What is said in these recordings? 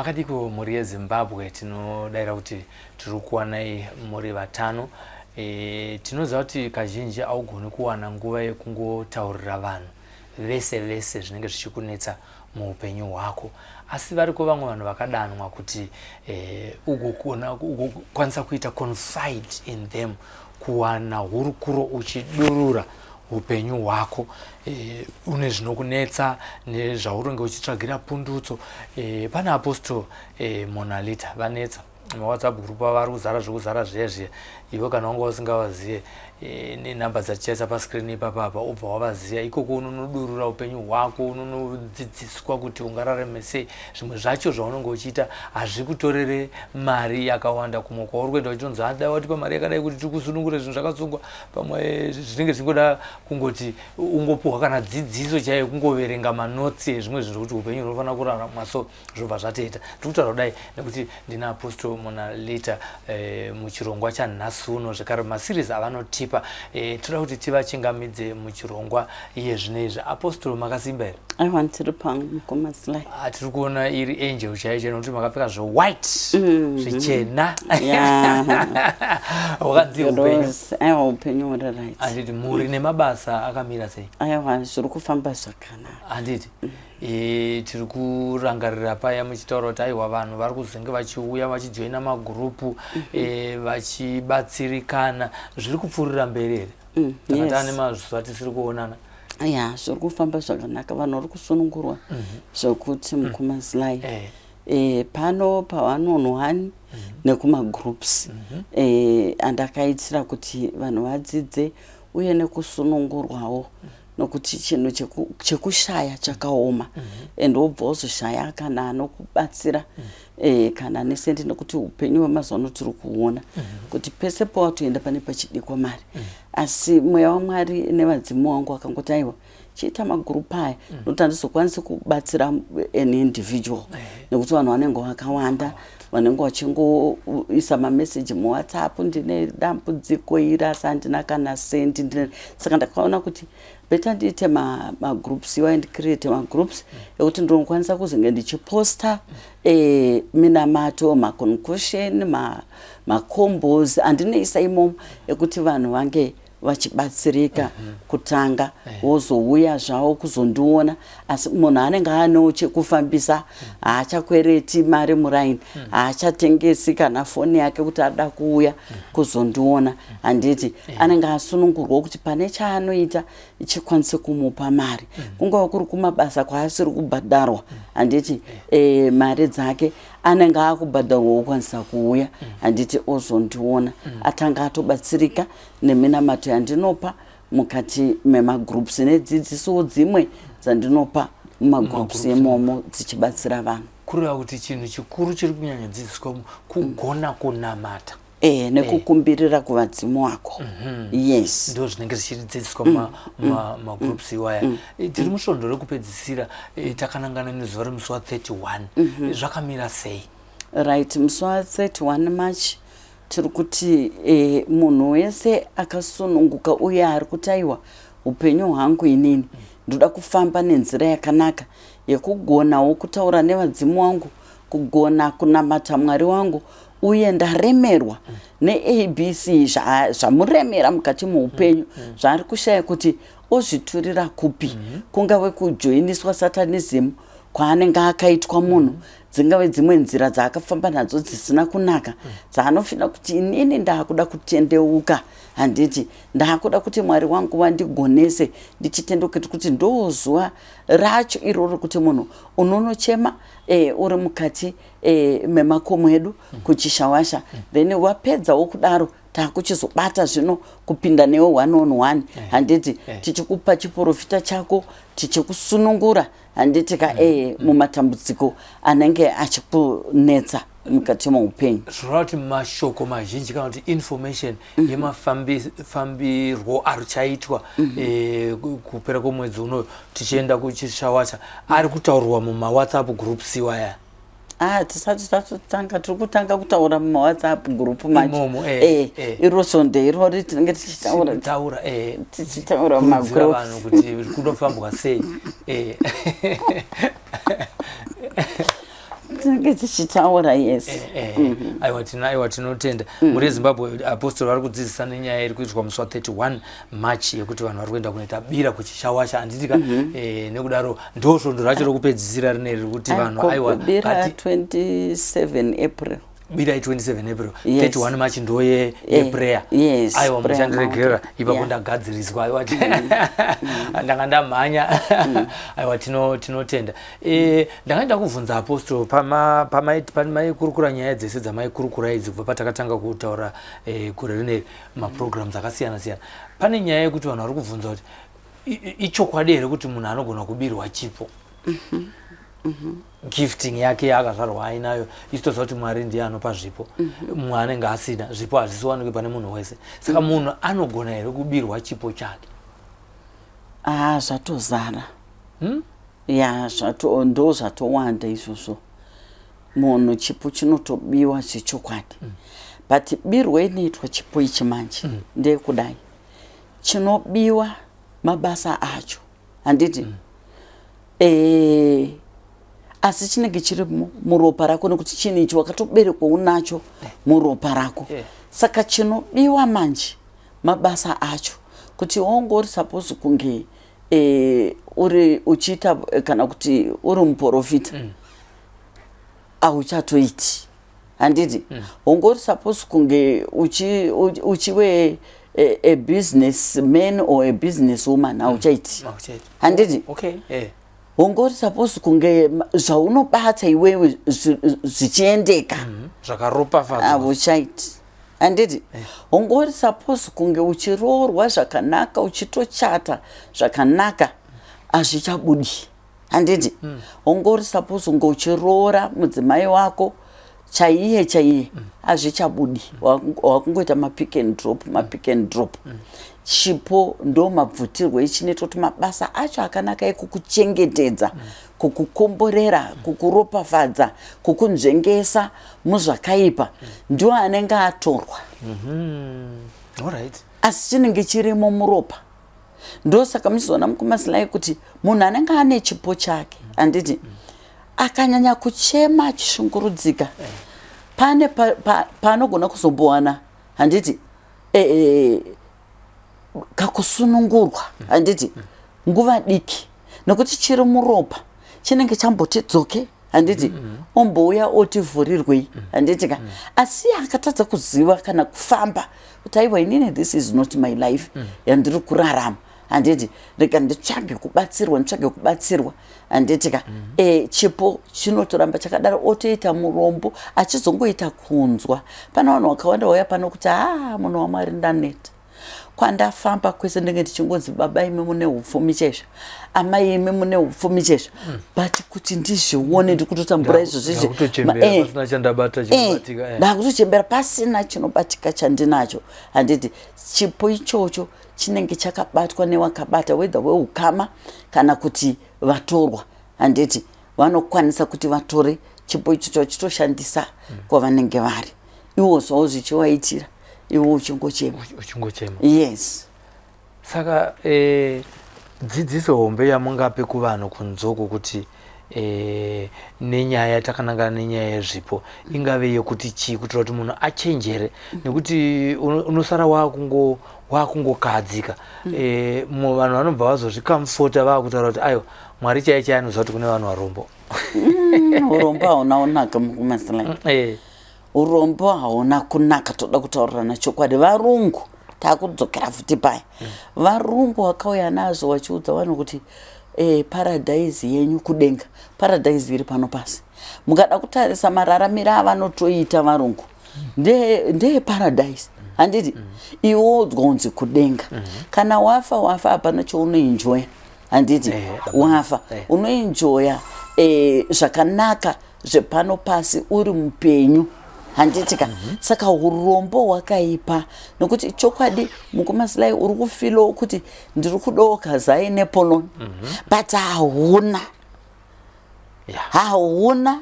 Makadiko mhuri yeZimbabwe, tinodaira kuti tiri kuwanai muri vatano. Tinoziva kuti kazhinji haugoni kuwana nguva yekungotaurira vanhu vese vese zvinenge zvichikunetsa muupenyu hwako, asi variko vamwe vanhu vakadanwa kuti ugokona ugokwanisa kuita confide in them, kuwana hurukuro uchidurura upenyu hwako, une zvinokunetsa nezvaunenge uchitsvagira pundutso. Pana Apostle Monalita vanetsa maWhatsApp group avo ari kuzara zvekuzara zviya zviya. Iwe kana wanga usingavazive, nenhamba dzatichaisa pascreen ipapapa ubva wavaziva. Ikoko unonodurura upenyu hwako, unonodzidziswa kuti ungararame sei. Zvimwe zvacho zvaunenge uchiita hazvikutorere mari yakawanda. Kumwe kwauri kuenda uchitonzi ada watipa mari yakadai kuti tikusunungure zvinhu zvakasungwa, pamwe zvinenge zvichingoda kungoti ungopuhwa kana dzidziso chaiyo, kungoverenga manotsi ezvimwe zvinhu zvekuti upenyu hunofanira kuraramwa, so zvobva zvatoita. Ndiri kutaura kudai nekuti ndina Apostle Monalita muchirongwa chanhasi uno, zvekare maseries avanotipa. Toda kuti tivachingamidze muchirongwa iye zvino izvi. Apostle, makasimba here? Aiwa, ndiri pangu, mukoma Sly. Ah, tiri kuona iri angel chaiyo chaiyo nekuti makapfeka zvewhite, zvichena. Wakanzi upenyu? Rose, aiwa, upenyu huri right. Handiti mhuri nemabasa akamira sei? Aiwa, zviri kufamba zvakanaka. Handiti tiri kurangarira paya muchitaura kuti aiwa, vanhu vari kuzenge vachiuya vachijoina magurupu, vachibatsirikana. Zviri kupfuurira mberi here? Taka taane mazuva tisiri kuonana. Ya, zviri kufamba zvakanaka, vanhu vari kusunungurwa zvokuti, mukoma Sly. Pano pa1 on 1 nekumagroups andakaitira kuti vanhu vadzidze uye nekusunungurwawo, nokuti chinhu chekushaya chakaoma, and wobva wozoshaya kana anokubatsira kana nesendi, nekuti upenyu hwemazuva ano tiri kuona kuti pese pawatoenda pane pachidikwa mari. Asi mweya waMwari nevadzimu wangu akangoti, aiwa, chiita magurupu aya, nokuti handizokwanisi kubatsira an individual, nekuti vanhu vanenge vakawanda, vanenge vachingoisa mameseji muWhatsApp, "Ndine dambudziko iri, asi handina kana sendi ndine." Saka ndakaona kuti better ndiite magroups iwayo, ndicreate magroups ekuti ndinokwanisa kuzenge ndichiposta minamato, maconcoction, macombos andinoisa imomo ekuti vanhu vange vachibatsirika kutanga, wozouya zvavo kuzondiona. Asi munhu anenge anewo chekufambisa, haachakwereti mari muraini, haachatengesi kana foni yake kuti ada kuuya kuzondiona. Handiti anenge asunungurwa kuti pane chaanoita chikwanise kumupa mari, kungava kuri kumabasa kwaasiri kubhadharwa, handiti mari dzake anenge akubhadharwa, okwanisa kuuya, handiti, ozondiona, atanga atobatsirika neminamato yandinopa mukati memagroups nedzidzisowo dzimwe dzandinopa mumagroups imomo dzichibatsira vanhu. Kureva kuti chinhu chikuru chiri kunyanyodzidziswa kugona kunamata. E, nekukumbirira kuvadzimu wako, yes. Ndo zvinenge zvichidzidziswa magroups iwaya. Tiri musvondo rekupedzisira, takanangana nezuva remusi wa31. Zvakamira sei? Right, musi wa31 March tiri kuti munhu wese akasununguka uye ari kuti, aiwa, upenyu hwangu inini ndoda kufamba nenzira yakanaka yekugonawo kutaura nevadzimu wangu, kugona kunamata Mwari wangu, uye ndaremerwa neABC, zvamuremera mukati muupenyu, zvaari kushaya kuti ozviturira kupi, kungave kujoiniswa satanism kwaanenge akaitwa munhu, dzingave dzimwe nzira dzaakafamba nadzo dzisina kunaka, dzaanofeela kuti inini ndaakuda kutendeuka, handiti ndaakuda kuti Mwari wangu vandigonese ndichitendeuka, kuti ndo zuva racho iroro kuti munhu unonochema uri mukati memakomo edu kuChishawasha. Then wapedzawo kudaro, takuchizobata zvino kupinda newe one on one, handiti, tichikupa chiprofita chako, tichikusunungura, handiti ka, mumatambudziko anenge achikunetsa mukati meupenyu. Zvinoreva kuti mashoko mazhinji kana kuti information yemafambirwo arichaitwa kupera kwemwedzi unoyo tichienda kuChishawasha ari kutaurwa mumaWhatsApp groups iwaya? Ah, tisati tatotanga, tiri kutanga kutaura mumaWhatsApp group macho. Imomo, Iro svondo irori tinenge tichitaura. Taura. Tichitaura Kurudzira mumagroups. Vanhu kuti kunofambwa sei. Tinenge tichitaura, yes. Aiwa, aiwa, tinotenda. Muri yeZimbabwe, Apostle vari kudzidzisa nenyaya iri kuitwa musi wa31 March, yekuti vanhu vari kuenda kunoita bira kuChishawasha, handiti ka? Nekudaro ndo svondo racho rokupedzisira rineri rekuti vanhu, aiwa, Bira 27 April. Bira i27 April. 31 March ndo yeprayer. Yes. Aiwa, muchandiregerera ipapo, ndagadziriswa. Aiwa, ndanga ndamhanya. Aiwa, tinotenda. Ndanga ndida kubvunza Apostle, pamaikurukura nyaya dzese dzamaikurukura idzi kubva patakatanga kutaura gore rineri, maprograms akasiyana siyana, pane nyaya yekuti vanhu vari kubvunza kuti ichokwadi here kuti munhu anogona kubirwa chipo, gifting yake yaakazvarwa ainayo? Isu toziva kuti Mwari ndiye anopa zvipo. Mumwe anenge asina zvipo, hazvisiwanike pane munhu wese. Saka munhu anogona here kubirwa chipo chake? Ah, zvatozara. Ya, zvato ndo zvatowanda izvozvo. Munhu chipo chinotobiwa zvechokwadi. But birwo inoitwa chipo ichi manje ndeyekudai: chinobiwa mabasa acho, handiti? Asi chinenge chiri muropa rako, nekuti chinhu ichi wakatoberekwa unacho muropa rako. Saka chinobiwa manje mabasa acho, kuti wonge uri suppose kunge uri uchiita kana kuti uri muprofita, hauchatoiti, handiti? Wonge uri suppose kunge uchiwe a business man or a business woman, hauchaiti, handiti? Wonge uri suppose kunge zvaunobata iwewe zvichiendeka. Zvakaropafadzwa. Hauchaiti, handiti? Wonge uri suppose kunge uchiroorwa zvakanaka, uchitochata zvakanaka, hazvichabudi, handiti? Wonge uri suppose kunge uchiroora mudzimai wako chaiye chaiye, hazvichabudi. Wakungoita mapick and drop, mapick and drop. Chipo ndo mabvutirwo echinoita kuti mabasa acho akanaka ekukuchengetedza, kukukomborera, kukuropafadza, kukunzvengesa muzvakaipa, ndiwo anenge atorwa. Asi chinenge chirimo muropa. Ndosaka muchizoona, mukoma Sly, kuti munhu anenge ane chipo chake, handiti, akanyanya kuchema achishungurudzika, pane paanogona kuzombowana, handiti, kakusunungurwa, handiti, nguva diki, nekuti chiri muropa chinenge chamboti dzoke, handiti, ombouya otivhurirwei, handiti ka? Asi akatadza kuziva kana kufamba kuti aiwa, inini this is not my life yandiri kurarama, handiti, rega nditsvage kubatsirwa, nditsvage kubatsirwa, handiti ka? Chipo chinotoramba chakadaro, otoita murombo, achizongoita kunzwa. Pane vanhu vakawanda vauya pano kuti, "Ha, munhu waMwari, ndaneta. Kwandafamba kwese ndenge ndichingonzi, baba imi mune upfumi chaizvo, amai imi mune upfumi chaizvo, but kuti ndizvione ndiri kutotambura izvozvo izvi." Ndakutochembera pasina chandabata chinobatika. Ndakutochembera pasina chinobatika chandinacho, handiti? Chipo ichocho chinenge chakabatwa newakabata, whether weukama kana kuti vatorwa, handiti? Vanokwanisa kuti vatore chipo ichocho vachitoshandisa kwavanenge vari iwo, zvavo zvichivaitira, iwo uchingochema. Uchingochema. Yes. Saka dzidziso hombe yamungape kuvanhu kunzoko kuti nenyaya takanangana nenyaya yezvipo ingave yekuti chii, kuitira kuti munhu achenjere? Nekuti unosara wakungokahadzika. Mumwe vanhu vanobva vazozvikamufota, vaakutaura kuti aiwa, Mwari chaiye chaiye anoziva kuti kune vanhu varombo. Urombo hauna kunaka, mukoma Sly. Urombo hauna kunaka. Toda kutaurirana chokwadi. Varungu, taakudzokera futi paya, varungu vakauya nazvo vachiudza vanhu kuti paradhaisi yenyu kudenga, paradhaisi iri pano pasi. Mukada kutarisa mararamiro avanotoita varungu, ndeeparadhaisi, handiti? Iwe wodzwa unzi kudenga, kana wafa wafa, hapana chaunoenjoya, handiti? Wafa. Unoenjoya zvakanaka zvepano pasi uri mupenyu, handiti ka? Saka urombo hwakaipa, nokuti chokwadi, mukoma Sly, uri kufeelawo kuti ndiri kudawo kazai nepoloni, but hauna. Hauna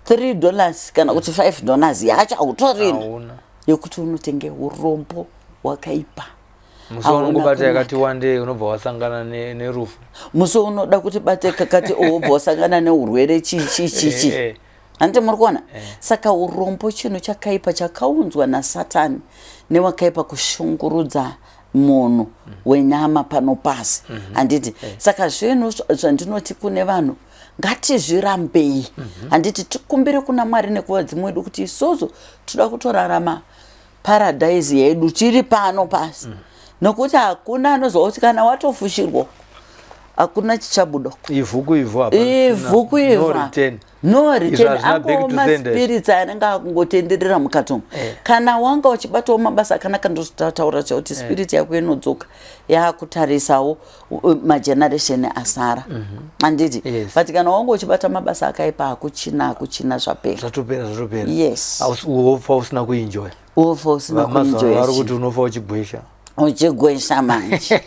$3 kana kuti $5 yacho, hautorina Hauna. yekuti unotenge. Urombo hwakaipa. Musi Hauna waunongobata kunaka. yakati wandei, unobva wasangana nerufu. Musi unoda kuti bate kakati, wobva wasangana neurwere, chii chii chii chii. Handiti muri kuona? Saka urombo chinhu chakaipa chakaunzwa naSatani newakaipa kushungurudza munhu wenyama pano pasi. Handiti? Saka zvinhu zvandinoti kune vanhu, ngatizvirambei. Handiti? Tikumbire kuna Mwari nekuvadzimu wedu kuti isusu toda kutorarama paradhaisi yedu tiri pano pasi, nokuti hakuna anoziva kuti kana watofushirwa hakuna chichabuda. Ivhu kuivhu. Ivhu kuivhu. No return. No return. Izvo hazvina back to Angova sender. Maspirits anenge akungotenderera mukati umu. Kana wanga uchibatawo mabasa akanaka, ndotaura chakuti spirit yako inodzoka yaakutarisawo mageneration asara, handiti? Yes. But kana wanga uchibata mabasa akaipa, hakuchina, hakuchina, zvapera. Zvatopera, zvatopera. Yes. Wofa usina kuenjoya. Wofa usina Mazuva kuenjoya. vari kuti unofa uchigwesha. Uchigwesha manje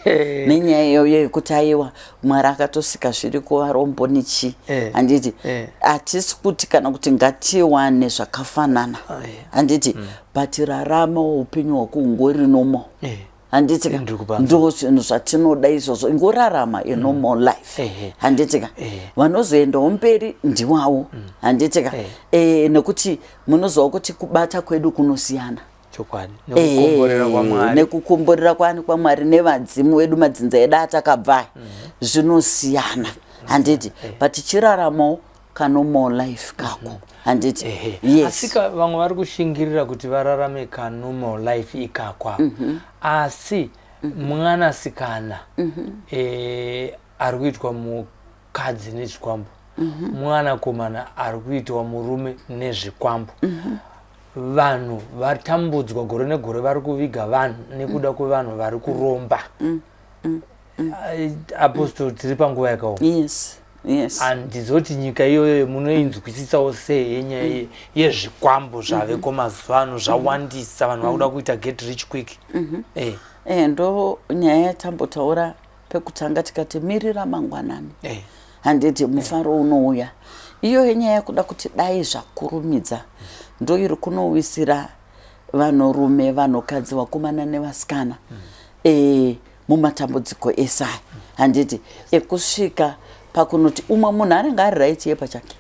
nenyaya iyoyo yekuti aiwa, Mwari akatosika zviri kuvarombo nechi. Handiti? Hatisi kuti kana kuti ngatiwane zvakafanana, handiti? But rarama upenyu hwako ungori normal, handiti ka? Ndiri kupanzwa. Ndo zvinhu zvatinoda izvozvo, ingorarama a normal life, handiti ka? Vanozoendawo mberi ndiwawo, handiti ka? Nekuti munoziva kuti kubata kwedu kunosiyana. Chokwadi, nekukomborera kwaMwari. Nekukomborera kwani kwaMwari nevadzimu vedu, madzinza edu atakabva, zvinosiyana, handiti? But tichiraramawo kanormal life kako, handiti? Yes. Asika vamwe vari kushingirira kuti vararame kanormal life ikakwa, asi mwanasikana ari kuitwa mukadzi nezvikwambo, mwanakomana ari kuitwa murume nezvikwambo. Vanhu vatambudzwa gore negore, vari kuviga vanhu nekuda kwevanhu vari kuromba. Apostle, tiri panguva yakaoma. Handizoti nyika iyoyo munoinzwisisawo sei yenyaya yezvikwambo zvaveko mazuva ano, zvawandisa, vanhu vakuda kuita get rich quick? Ndo nyaya yatambotaura pekutanga, tikati mirira mangwanani, handiti? Mufaro unouya. Iyoyo nyaya yekuda kuti dai zvakurumidza ndo iri kunowisira vanhurume, vanhukadzi, vakomana nevasikana mumatambudziko ese aya, handiti? Ekusvika pakunoti umwe munhu anenge ari right ye pachake,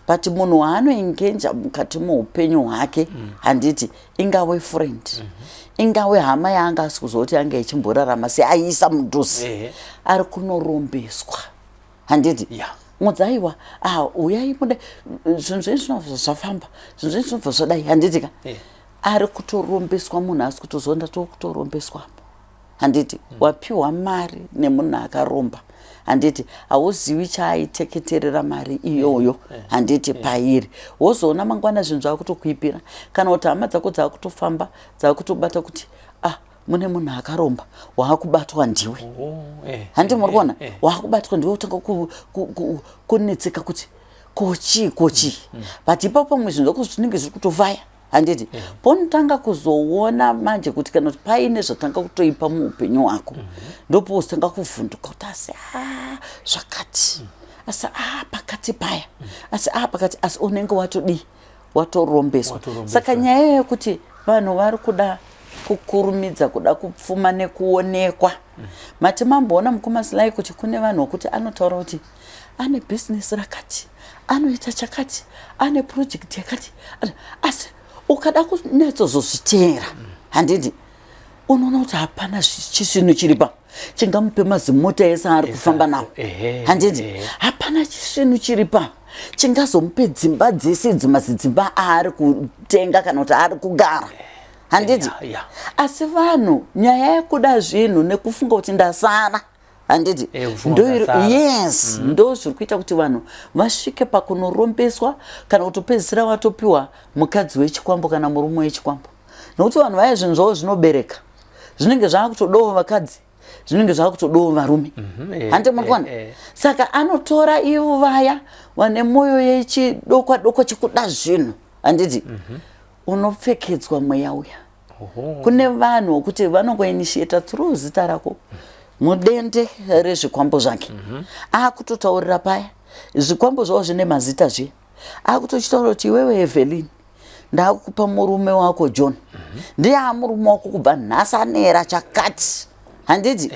but munhu waanoengenja mukati muupenyu hwake, handiti, ingave friend, ingave hama yaanga asi kuzoti ange ichimborarama seaisa mudhuze, ari kunorombeswa, handiti? Mudzaiwa, ah, uyai mude zvinhu zvenyu zvinobva zvafamba, zvinhu zvenyu zvinobva zvadai, handiti ka? Ari kutorombeswa munhu, asi kutozonda tokutorombeswa, handiti? Wapiwa mari nemunhu akaromba, handiti? Hauzivi chaaiteketerera mari iyoyo, handiti? Pairi wozoona mangwana zvinhu zvakutokuipira, kana kuti hama dzako dzakutofamba dzakutobata kuti, ah, mune munhu akaromba, waakubatwa ndiwe. Handi muri kuona? Waakubatwa ndiwe, utanga kunetseka kuti kochii, kochii. But ipapo pamwe zvinhu zvako zvinenge zviri kutofaya, handiti? Ponotanga kuzoona manje kuti kana kuti paine zvatanga kutoipa muupenyu hwako, ndopozotanga kuvhunduka kuti asi a zvakati, asi a pakati paya, asi a pakati, asi unenge watodii? Watorombeswa. Watorombeswa. Saka nyaya yekuti vanhu vari kuda kukurumidza kuda kupfuma nekuonekwa, mati mamboona, mukoma Silai, kuti kune vanhu vokuti anotaura kuti ane bhizinesi rakati, anoita chakati, ane project yakati, asi ukada kunyatsozozviteera, handiti, unoona kuti hapana chisvinhu chiri pa chingamupe mazimota ese aari kufamba nawo, handiti? Hapana chisvinhu chiri pa chingazomupe dzimba dzese idzi, mazidzimba aari kutenga kana kuti aari kugara, handiti? Asi vanhu nyaya yekuda zvinhu nekufunga kuti ndasara, handiti? Kufunga ndasara. Yes, ndo zviri kuita kuti vanhu vasvike pakunorombeswa kana kutopedzisira vatopiwa mukadzi wechikwambo kana murume wechikwambo, nokuti vanhu vaya zvinhu zvavo zvinobereka, zvinenge zvaakutodawo vakadzi, zvinenge zvaakutodawo varume, handi muri kuona? Saka anotora ivo vaya vane mwoyo yechidokwa dokwa chekuda zvinhu, handiti? Unopfekedzwa mweya uya. Kune vanhu vokuti vanongoinitiata through zita rako mudende rezvikwambo zvake, akutotaurira paya zvikwambo zvavo zvine mazita zviya, akutochitaura kuti, "Iwewe Evelyn, ndakupa murume wako John, ndiye amurume wako kubva nhasi, anera chakati," handiti?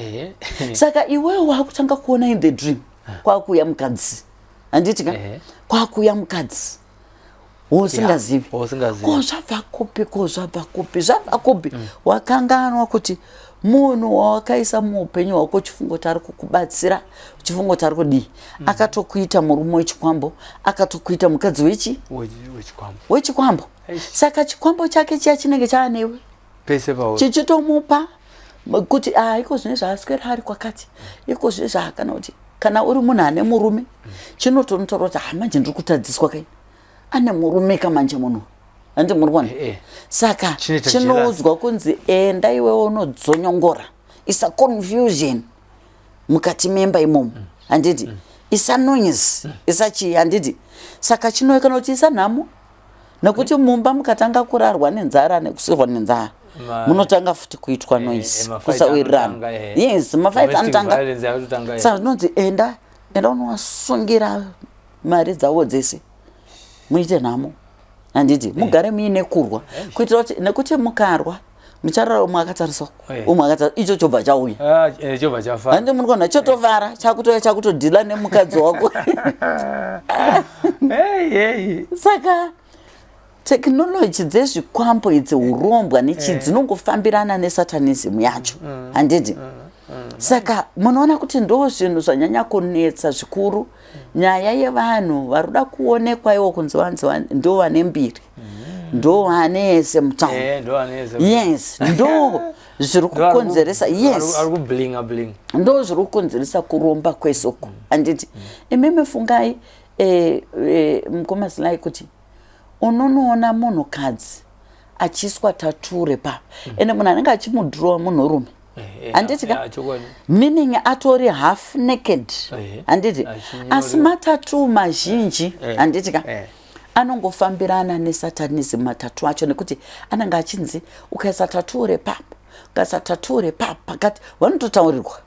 Saka iwewe wakutanga kuona in the dream kwakuuya mukadzi, handiti ka? Kwakuuya mukadzi. Wausingazivi. Wausingazivi. Ko zvabva kupi? Ko zvabva kupi? Zvabva kupi? Wakanganwa kuti munhu wawakaisa muupenyu hwako uchifunga kuti ari kukubatsira, uchifunga kuti ari kudii, akatokuita murume wechikwambo, akatokuita mukadzi wechi Wechikwambo. Wechikwambo. Saka chikwambo chake chiya chinenge chaanewe pese pauri, chichitomupa kuti ah, iko zvine zvaaswera ari kwakati, iko zvine zvaakana kuti kana uri munhu ane murume, chinotonotaura kuti, "Ah, manje ndiri kutadziswa kai, ane murume kamanje munhu." Handi muri kuona? Eh. Saka Chinoita chinoudzwa kunzi, "Enda iwewe unodzonyongora, isa confusion mukati memba imomo, handiti? Isa noise, isa chii, handiti?" Saka chinoikana kuti isa nhamo, nekuti mumba mukatanga kurarwa nenzara nekusirwa nenzara, munotanga futi kuitwa noise, mafight kusawirirana. anotanga, eh. Yes, mafights Domestic anotanga. violence yakutotanga, eh. Saka zvinonzi, "Enda, enda unovasungira mari dzavo dzese, muite nhamo, handiti? Mugare muine kurwa, kuitira kuti nekuti mukarwa mucharara umwe akatarisa umwe akatarisa, icho chobva chauya." Ah, chobva chafa. Handi muri kuona? Chotovara, chakutouya, chakutodhila nemukadzi wako. Hey, hey. Saka technology dzezvikwambo idzi, urombwa nechii, dzinongofambirana nesatanism yacho, handiti? Saka munoona kuti ndo zvinhu zvanyanya kunetsa zvikuru, nyaya yevanhu vari kuda kuonekwa iwo kunzi vanzi ndo vane mbiri, ndo vane yese mutauni. Ndo aneze. Yes, ndo zviri kukonzeresa, yes. Ari kublinga blinga. Ndo zviri kukonzeresa kuromba kwesoko, handiti? Imimi fungai, mukoma Silai, kuti unonoona munhukadzi achiiswa tattoo repapa, ende munhu anenge achimudhirowa munhurume, handiti ka? Chokwadi. Meaning atori half naked, handiti? Achinyora. Asi matattoo mazhinji, handiti ka, anongofambirana nesatanism matattoo acho, nekuti anenge achinzi ukaisa tattoo repapa, ukaisa tattoo repapa pakati, vanototaurirwa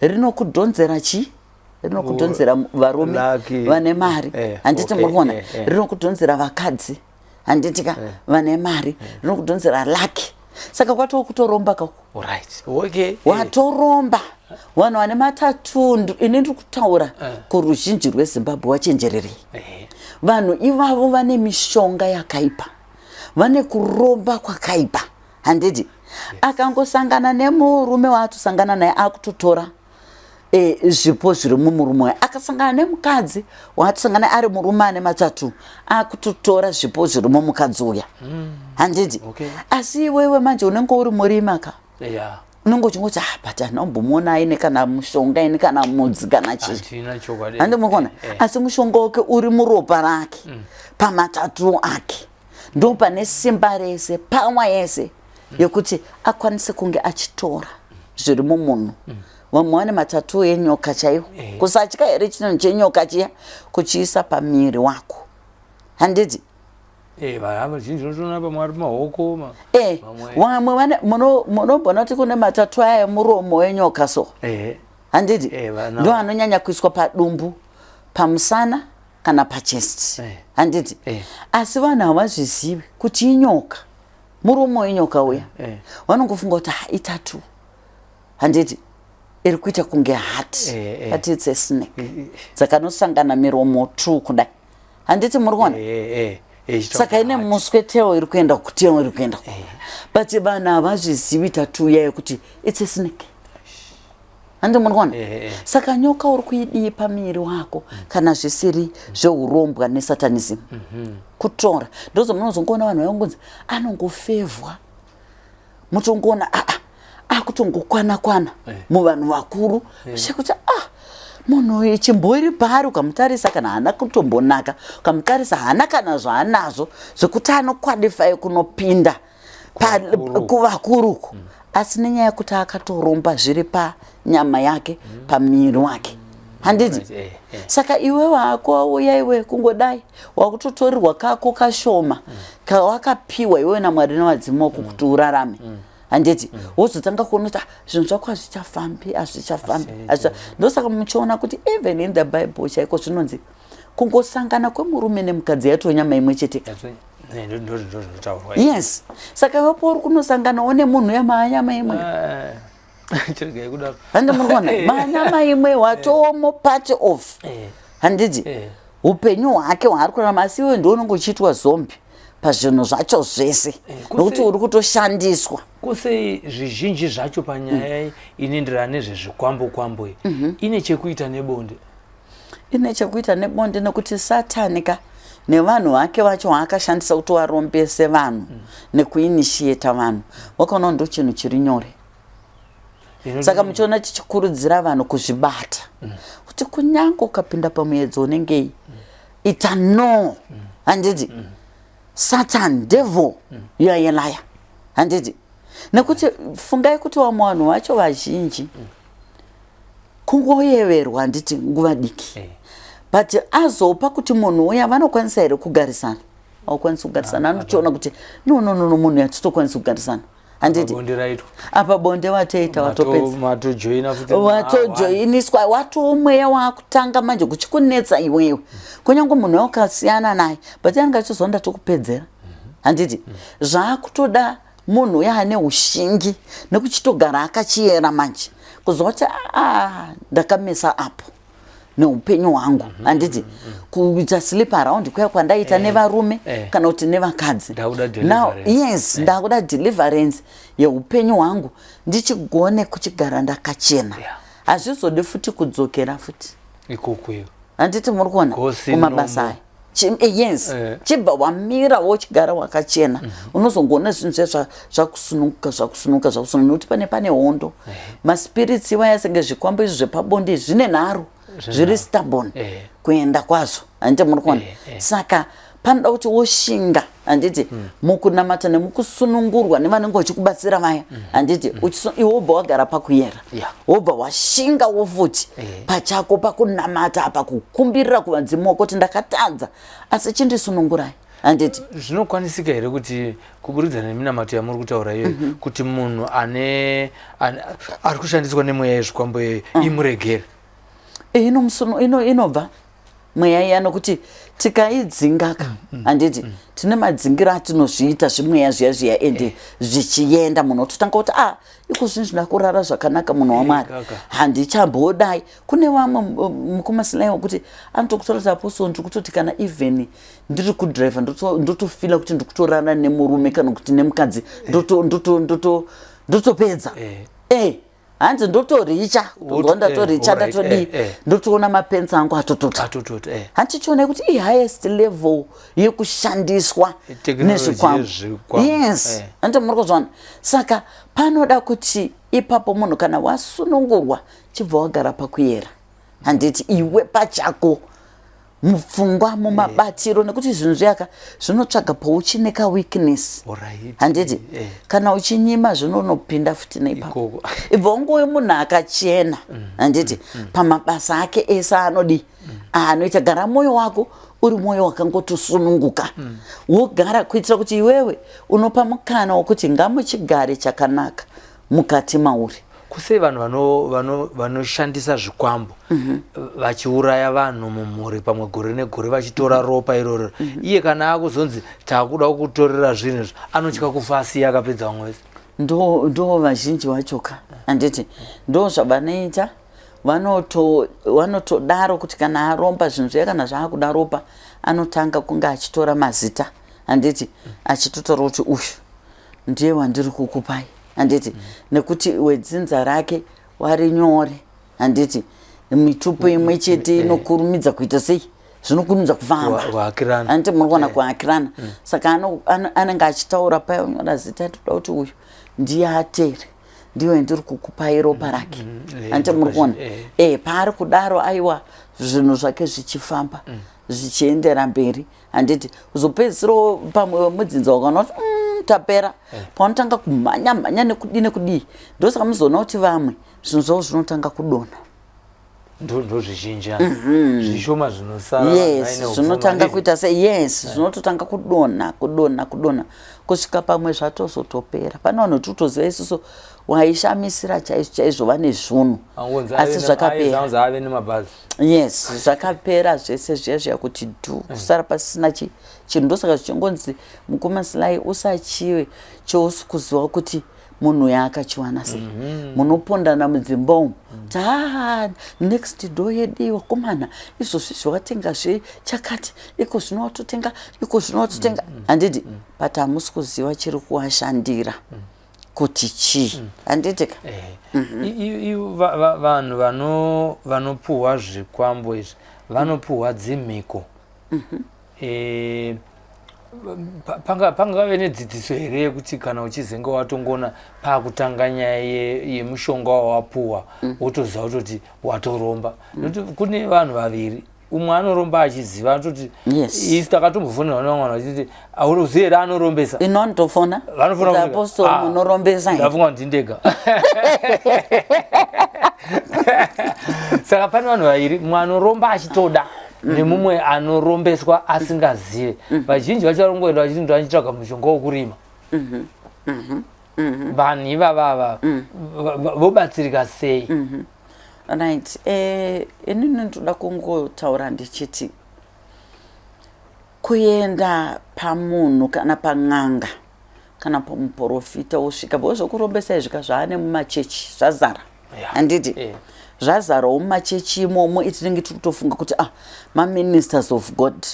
rinokudhonzera chii, rinokudhonzera varume Lucky. vane mari, handiti? Muri kuona? Eh. Rinokudhonzera vakadzi, handiti ka, vane mari, rinokudhonzera lucky. Saka kwatoo kutoromba kako. Right, okay. Watoromba. Vanhu vane matattoo, ini ndiri kutaura kuruzhinji rweZimbabwe, wachenjererei. Vanhu ivavo vane mishonga yakaipa, vane kuromba kwakaipa, handiti? Akangosangana nemurume waatosangana naye, akutotora zvipo zviri mumurume waye. Akasangana nemukadzi waatosangana ari murume ane matattoo, akutotora zvipo zviri mumukadzi uya, handiti? Okay. Asi iwewe manje unenge uri murima ka, unenge uchingoti, "Ah, but handina aine kana mushonga ini, kana mudzi, kana chii." Handina, chokwadi. Handi muri kuona? Asi mushonga wake uri muropa rake, pamatattoo ake, ndo pane simba rese, power yese yekuti akwanise kunge achitora zviri mumunhu. Vamwe vane matattoo enyoka chaiwo. Kusatya here chinhu chenyoka chiya kuchiisa pamiri wako, handiti? Vanhu vazhinji unotoona pamwe ari pamaoko Vamwe vane munombona kuti kune matattoo aya emuromo wenyoka so, handiti? Ndo anonyanya kuiswa padumbu, pamusana kana pachest, handiti? Asi vanhu havazvizivi kuti inyoka, muromo wenyoka uya. Vanongofunga kuti, "Ah, itattoo, handiti? Iri kuita kunge heart." But it's a snake dzakanosangana miromo two kudai, handiti? Muri kuona? Ichitaura Saka ine heart. Muswe tail iri kuenda kutail iri kuenda ku, but vanhu havazvizivi tattoo iya yekuti it's a snake, handi muri kuona? Eh. Saka nyoka uri kuidii pamiri wako kana zvisiri zveurombwa nesatanism, kutora? Ndozomunozongoona vanhu vaingonzi anongofevhwa, mutongoona aa akutongokwana kwana muvanhu vakuru, chekuti, ah, munhu uyu chimbori paari, ukamutarisa kana haana kutombonaka, ukamutarisa haana kana zvaanazvo zvekuti anoqualify kunopinda Kuvakuru. Kuvakuru uku. Asi nenyaya yekuti akatoromba, zviri panyama yake, pamiri wake, handiti? Right, eh. Saka iwe wako wauya iwe kungodai wakutotorerwa kako kashoma kawakapiwa iwe naMwari nevadzimu wako kuti urarame, handiti? Wozotanga kuona kuti, "Ah, zvinhu zvako hazvichafambi, hazvichafambi." Ndosaka muchiona kuti even in the Bible chaiko zvinonzi kungosangana kwemurume nemukadzi yatoo nyama imwe chete. Ndo zvinotaurwa. Yes, saka iwepo uri kunosanganawo nemunhu yamaanyama imwe. Chiregai kudaro. Handi muri kuona? Maanyama imwe, watomo part of, handiti? Eh. Upenyu hwake hwaari kurarama, asi iwe ndiwe unenge uchiitwa zombi pazvinhu zvacho zvese, nokuti uri kutoshandiswa. Kusei zvizhinji zvacho panyaya inoenderana nezvezvikwambo kwambo iyi ine chekuita nebonde? Ine chekuita nebonde nekuti Satani ka nevanhu vake vacho vaakashandisa kuti varombese vanhu nekuinitiata vanhu, vakaona ndo chinhu chiri nyore. Saka muchiona tichikurudzira vanhu kuzvibata kuti kunyange ukapinda pamuedzo unengei, ita no, handiti? Satan, devil, you are a liar, handiti? Nekuti fungai kuti vamwe vanhu vacho vazhinji kungoyeverwa, handiti, nguva diki, but azopa kuti munhu uya vanokwanisa here kugarisana? Haukwanisi kugarisana. Anotoona kuti no, no, no, no, munhu yatitokwanisi kugarisana, handiti? Bonde raitwa. Apa bonde watoita, watopedza. Matojoina futi. Watojoiniswa, watoo mweya waakutanga manje kuchikunetsa iwewe. Kunyange munhu wakasiyana naye, but anenge achizonda ndatokupedzera, handiti? Zvaakutoda munhu uya ane ushingi nekuchitogara akachiyera manje, kuzwa kuti aa, ndakamesa apo neupenyu hwangu, handiti? Kuita sleep around kuya kwandaita nevarume kana kuti nevakadzi. Ndakuda Now, deliverance. Yes, ndakuda deliverance yeupenyu hwangu, ndichigone kuchigara ndakachena. Hazvizodi futi kudzokera futi ikokweyo. Handiti muri kuona? Gosi Kumabasa nomo. aya. Yes. Chibva wamira wochigara wakachena, unozongoona zvinhu zviya zvakusununguka, zvakusununguka, zvakusununguka, nekuti pane hondo. Maspirits iwaya, senge zvikwambo izvi zvepabonde izvi, zvine nharo, zviri stubborn kuenda kwazvo, handiti muri kuona? Saka panoda kuti woshinga, handiti, mukunamata nemukusunungurwa nevanenge vachikubatsira vaya, handiti? Iwe wobva wagara pakuyera, wobva washinga wofuti pachako pakunamata, pakukumbirira kuvadzimu wako kuti ndakatadza, asi chindisunungurai, handiti? Zvinokwanisika here kuti kuburikidza neminamato yamuri kutaura iyoyo, kuti munhu ari kushandiswa nemweya yezvikwambo iyoyo imuregere? Inobva mweya iya nokuti tikaidzingaka, handiti? Tine madzingiro atinozviita zvimweya zviya zviya, ende zvichienda, munhu ototanga kuti a iko zvinhu zvinoda kurara zvakanaka, munhu waMwari. Kaka. Handichambodai. Kune vamwe mukomasilai wekuti anotokutora kuti, "Apostle, ndiri kutoti kana even ndiri kudhiraivha ndotofeela kuti ndiri kutorara nemurume kana kuti nemukadzi, ndotopedza." Hanzi ndotoricha, tonzwa ndatoricha, ndatodii, ndotoona mapenzi angu atotota. Atotota. Handichiona kuti ihighest level yekushandiswa Technology nezvikwambo. Yezvikwambo. Yes. Handiti muri kuzviona? Saka panoda kuti ipapo munhu kana wasunungurwa, chibva wagara pakuyera, handiti? Iwe pachako, mupfungwa, mumabatiro, nekuti zvinhu zviyaka zvinotsvaga pauchine kaweakness, handiti? Kana uchinyima, zvinonopinda futi neipapo. Ikoko. Ibva ungowe munhu akachena, handiti, pamabasa ake ese aanodi aanoita. Gara mwoyo wako uri mwoyo wakangotosununguka, wogara kuitira kuti iwewe unopa mukana wokuti ngamuchigare chakanaka mukati mauri. Kusei vanhu vanoshandisa zvikwambo vachiuraya vanhu mumhuri, pamwe gore negore vachitora ropa iroro, iye kana akuzonzi takuda kutorera zvinhu izvi, anotya kufa asiye akapedza vamwe vese? Ndo vazhinji vachoka, handiti? Ndo zvavanoita. Vanotodaro kuti kana aromba zvinhu zviya, kana zvaakuda ropa, anotanga kunge achitora mazita, handiti? Achitotora kuti uyu ndiye wandiri kukupai, handiti? Nekuti wedzinza rake wari nyore, handiti? Mitupo imwe chete inokurumidza kuita sei, zvinokurumidza kufamba. Kuhakirana. Handiti muri kuona? Kuhakirana. Saka anenge achitaura paya, unyora zita, toda kuti uyu ndiye atere, ndiwe ndiri kukupai ropa rake, handiti muri kuona? Paari kudaro, aiwa, zvinhu zvake zvichifamba, zvichiendera mberi, handiti? Kuzopedzisirawo pamwe wemudzinza wakaona kuti tapera, paunotanga kumhanya mhanya nekudii nekudii. Ndosaka muzoona kuti vamwe zvinhu zvavo zvinotanga kudonha. Ndo zvizhinji, zvishoma zvinosara. Yes, zvinotanga kuita se, yes, zvinototanga kudonha, kudonha, kudonha, kusvika pamwe zvatozotopera. Pane vanhu titoziva isusu waishamisira chaizvo chaizvo, vane zvunhu, asi zvakapera. Ave nemabhazi. Yes, zvakapera zvese zviya zviya, kuti dhu, kusara pasina chinhu. Ndosaka zvichingonzi, mukoma Silai, usachive chausi kuziva kuti Munhu uyo akachiwana sei? Munopondana mudzimba umu kuti haa, next door yedu wakomana izvozvi zvawatengazve chakati, iko zvino watotenga, iko zvino watotenga, handiti? But hamusi kuziva chiri kuwashandira kuti chii, handiti ka? Vanhu vanopuhwa zvikwambo izvi vanopuhwa dzimhiko. Pangave nedzidziso here yekuti kana uchizenge watongona paakutanga nyaya yemushonga wawapuhwa, wotoziva kutoti watoromba? Nokuti kune vanhu vaviri, umwe anoromba achiziva, anototi isu takatombofonera nevamwe vanhu vachiti, "Auzivi here anorombesa?" Inonotofona. Vanofona kuti kuti, apostle "Ah, munorombesa here?" Ndafunga kuti ndega. Saka pane vanhu vaviri, mumwe anoromba achitoda nemumwe anorombeswa asingazive. Vazhinji vacho vari kungoenda vachiti ndachitsvaga mushonga wokurima. Vanhu ivavava vobatsirika sei? Right, inini ndoda kungotaura ndichiti kuenda pamunhu kana pan'anga kana pamuprofita wosvika, because zvokurombesa izvi ka zvaane mumachechi zvazara, handiti? Zvazarawo mumachechi imomo. Itinenge tiri kutofunga kuti ah, maministers of God,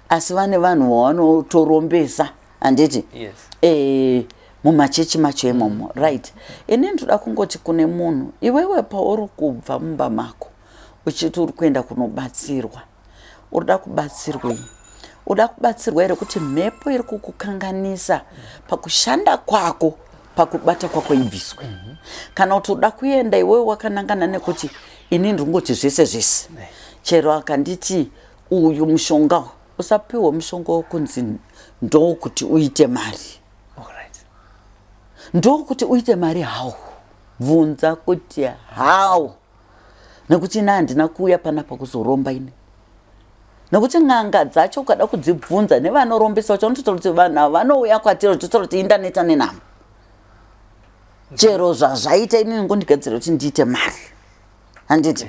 asi vane vanhu vavanotoropesa, handiti? Yes. Mumachechi macho imomo. Right, ini ndoda kungoti kune munhu, iwewe pauri kubva mumba mako uchiti uri kuenda kunobatsirwa, urida kubatsirwei? Uda kubatsirwa here kuti mhepo iri kukukanganisa pakushanda kwako, pakubata kwako ibviswe, kana kuti uda kuenda iwewe wakanangana nekuti ini ndingoti zvese zvese, chero akanditi uyu mushonga? Usapiwe mushonga wokunzi ndokuti uite mari. Ndokuti uite mari how? Bvunza kuti how, nekuti ina handina kuuya panapa kuzoromba ini, nekuti n'anga dzacho ukada kudzibvunza nevanorombesa vacho vanototaura kuti vanhu ava vanouya kwatiri vachitotaura kuti indaneta nenhamo, chero zvazvaita inini ngondigadzira kuti ndiite mari, handiti?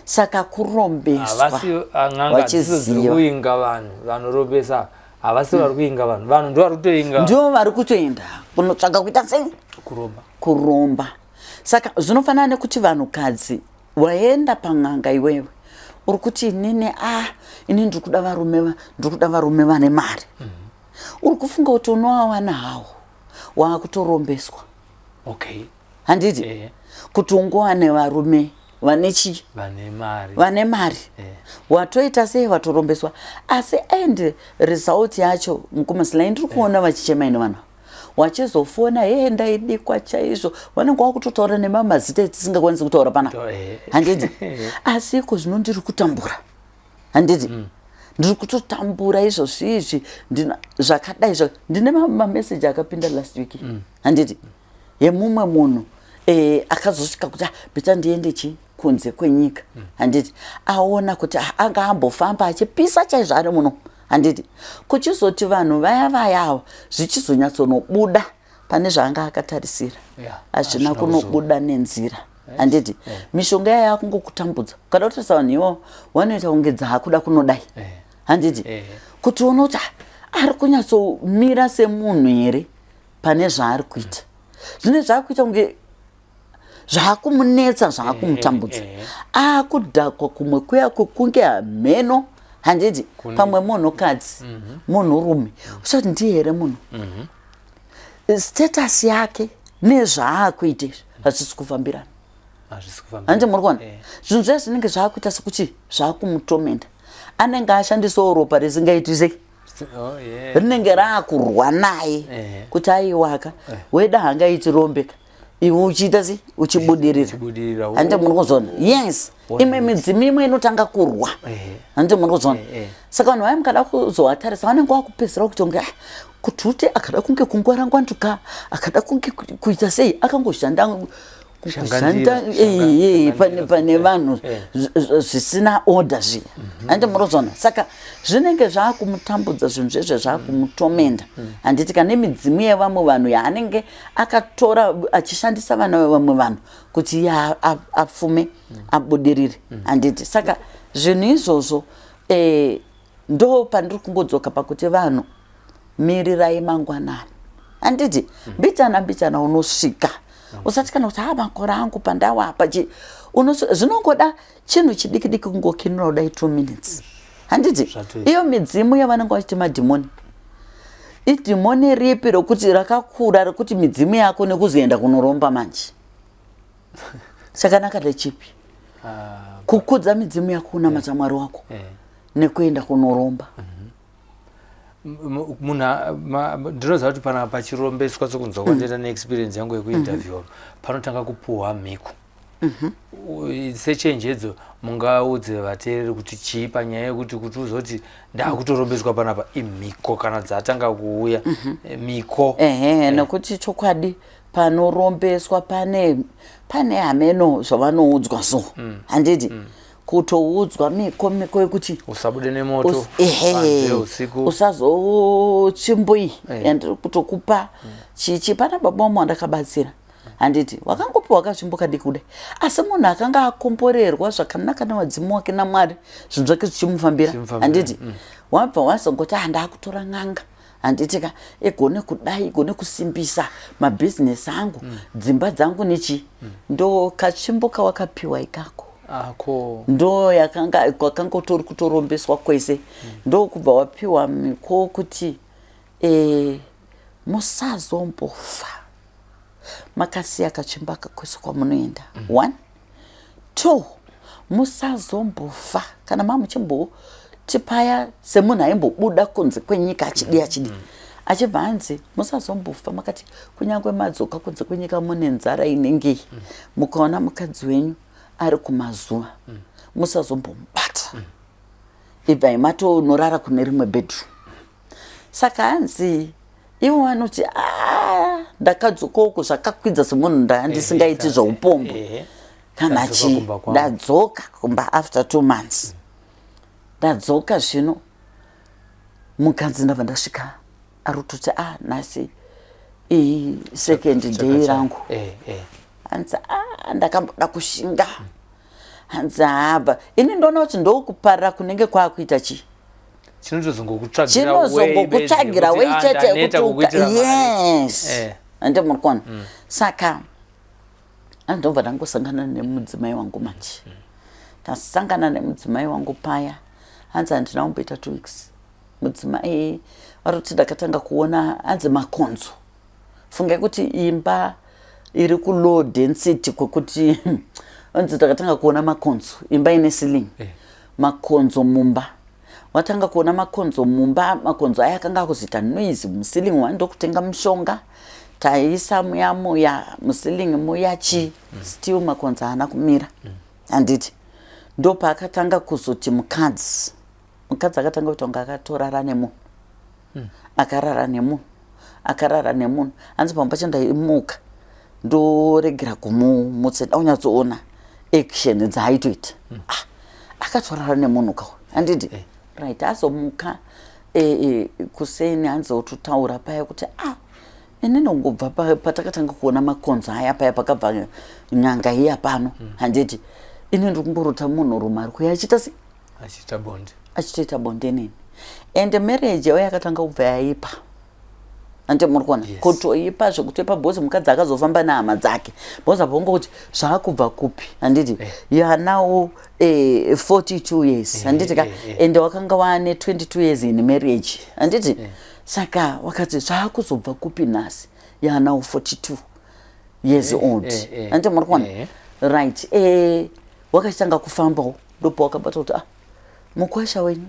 Saka kurombeswa Havasi n'anga dzidzo dziri vachiziva. Kuinga vanhu vanorombesa havasi vari kuinga vanhu, vanhu ndo vari kutoinga. Ndivo vari kutoenda kunotsvaga kuita sei? Kuromba. Kuromba. Saka zvinofanana nekuti vanhukadzi waenda pan'anga, iwewe uri kuti inini, a ini ndiri kuda varume, ndiri kuda varume vane mari. Uri kufunga kuti unovawana hawo, waakutorombeswa, handiti? Kuti ungowane varume vane chii? Vane mari. Vane mari. Watoita sei? Watorombeswa. Asi end result yacho, mukumasilai, ndiri kuona vachichema ine vanhu wachizofona, "He, ndaidikwa chaizvo." Vanenge vakutotaura nemamazita etisingakwanisi kutaura panapa, handiti? "Asi iko zvino ndiri kutambura, handiti? Ndiri kutotambura izvozvi izvi, zvakadai ndine mameseji akapinda last week, handiti, yemumwe munhu akazosvika kuti, "Ah, better ndiende chi kunze kwenyika," handiti? Aona kuti ah, anga ambofamba achipisa chaizvo ari muno, handiti? Kuchizoti vanhu vaya vayawo zvichizonyatsonobuda pane zvaanga akatarisira, hazvina hazvina kunobuda nenzira, handiti? Mishonga yaya yakungokutambudza. Ukada kutarisa vanhu ivo vanoita kunge dzaakuda kunodai, handiti? Kuti uona kuti ah, ari kunyatsomira semunhu here pane zvaari kuita? Zvine zvaakuita kunge zvaakumunetsa, zvaakumutambudza. Akudhakwa kumwe kuya kwekunge hameno, handiti? Pamwe munhukadzi, munhurume, usati ndiye here munhu? Status yake nezvaakuita izvi hazvisi kufambirana. Hazvisi kufambirana. Handiti muri kuona? Zvinhu zviya zvinenge zvaakuita sekuti zvaakumutomenda. Anenge ashandisawo ropa risingaiti sei? Oh, yeah. Rinenge raakurwa naye kuti aiwaka weda hangaiti rombeka, iwe uchiita sei? Uchibudirira. Uchibudirira. Handiti muri kuzona? Yes, imwe midzimu imwe inotanga kurwa. Handiti muri kuzona? Saka vanhu vaya mukada kuzovatarisa vanenge vakupedzisira kuti kunge ah, kuti ute akada kunge kungwarangwanduka, akada kunge kuita sei, akangoshanda Shanganzira, kushanda pane vanhu zvisina order zviya, handiti munozona? Saka zvinenge zvaakumutambudza zvinhu zvezve, zvakumutomenda, handiti? Kane midzimu yevamwe vanhu yaanenge akatora achishandisa vana vevamwe vanhu kuti iye apfume, abudirire, handiti? Saka zvinhu izvozvo ndo pandiri kungodzoka pakuti vanhu mirirai mangwanani. Handiti mbichana mbichana unosvika. Usati kana kuti ha makore angu pandawa apa chi zvinongoda chinhu chidiki diki kungokinura kudai 2 minutes. Handiti iyo midzimu yavanenge vachiti madhimoni, idhimoni ripi rokuti rakakura rekuti midzimu yako nekuzoenda kunoromba manje? Chakanaka ndechipi? Kukudza midzimu yako, kunamata Mwari wako, nekuenda kunoromba. Munhu, ndinoziva kuti pana pachirombeswa, sekunzwa kwandaita neexperience yangu yekuinterview, panotanga kupuhwa mhiko. Sechenjedzo mungaudze vateereri kuti chii panyaya yekuti kuti uzoti ndakutorombeswa panapa, imhiko kana dzatanga kuuya, mhiko? Ehe, nekuti chokwadi panorombeswa pane hameno zvavanoudzwa so, handiti? Kutoudzwa miko, miko yekuti usabude nemoto ehe, panze usiku. Usazotsvimboi yandiri kutokupa chichi. Pana baba vamwe wandakabatsira, handiti? Wakangopiwa katsvimbo kadiki kudai, asi munhu akanga akomborerwa zvakanaka nevadzimu wake naMwari, zvinhu zvake zvichimufambira. Zvichimufambira. Handiti wabva wazongoti, "Ah, ndakutora n'anga, handiti ka, igone kudai, igone kusimbisa mabhizinesi angu, dzimba dzangu nechi." Ndo katsvimbo kawakapiwa ikako. Ako. Ndo yakanga kwakanga tori kutorombeswa kwese. Ndokubva wapiwa miko kuti musazombofa makasiya katsvimbo aka kwese kwamunoenda. One, two, musazombofa kana mamuchimboti paya semunhu aimbobuda kunze kwenyika achidi achidi achibva anzi musazombofa makati kunyange madzoka kunze kwenyika mune nzara inengei, mukaona mukadzi wenyu ari kumazuva, musazombomubata, ibvai matonorara kune rimwe bedroom. Saka hanzi ivo vanoti, "Ah, ndakadzoka uku zvakakwidza semunhu ndandisingaiti zveupombo kana Ndadzoka chi kumba kwangu. Ndadzoka kumba after 2 months, ndadzoka zvino mukadzi ndabva ndasvika ari kutoti, "Ah, nhasi iyi second day rangu." Hanzi, "Ah, ndakamboda kushinga." Hanzi habva ini ndoona kuti ndokuparira kunenge kwaakuita chii. Chinotozongokutsvagira. Chinozongokutsvagira wei chete yekuti yes. Hande muri kuona. Saka andobva ndangosangana nemudzimai wangu manje. Ndasangana nemudzimai wangu paya, hanzi handina kumboita 2 weeks, mudzimai vari kuti ndakatanga kuona, hanzi makonzo. Fungai kuti imba iri kulow density kwekuti hanzi ndakatanga kuona makonzo, imba ine ceiling, makonzo mumba. Watanga kuona makonzo mumba, makonzo aya akanga akuzoita noise muceiling. Wandokutenga mushonga, taisa muya muya muceiling muya chi, still makonzo haana kumira, handiti? Ndopaakatanga kuzoti mukadzi akatanga kuita kunge akatorara nemunhu, akarara nemunhu, akarara nemunhu. Hanzi pamwe pacho ndaimuka ndoregera kumumutsa, daunyatsoona action dzaaitoita. Ah, akatorara nemunhu kawo, handiti? Right, azomuka kuseni, hanzi ototaura paya kuti, "Ah, inini ngobva patakatanga kuona makonzo aya paya pakabva n'anga iya pano, handiti, ini ndiri kungorota munhurume ari kuuya achiita sei?" Achiita bonde. Achitoita bonde neni. And marriage yavo yakatanga kubva yaipa, ande muri kuona? Yes. Kutoipa zvekutoipa, because mukadzi akazofamba nehama dzake, because apo ungoti zvaakubva kupi, handiti? You are now 42 years, handiti ka? And wakanga waane 22 years in marriage, handiti? Saka wakati zvaakuzobva kupi nhasi? You are now 42 years old, handiti muri kuona? Right, wakachitanga kufambawo, ndopa wakabata kuti, ah, mukwasha wenyu,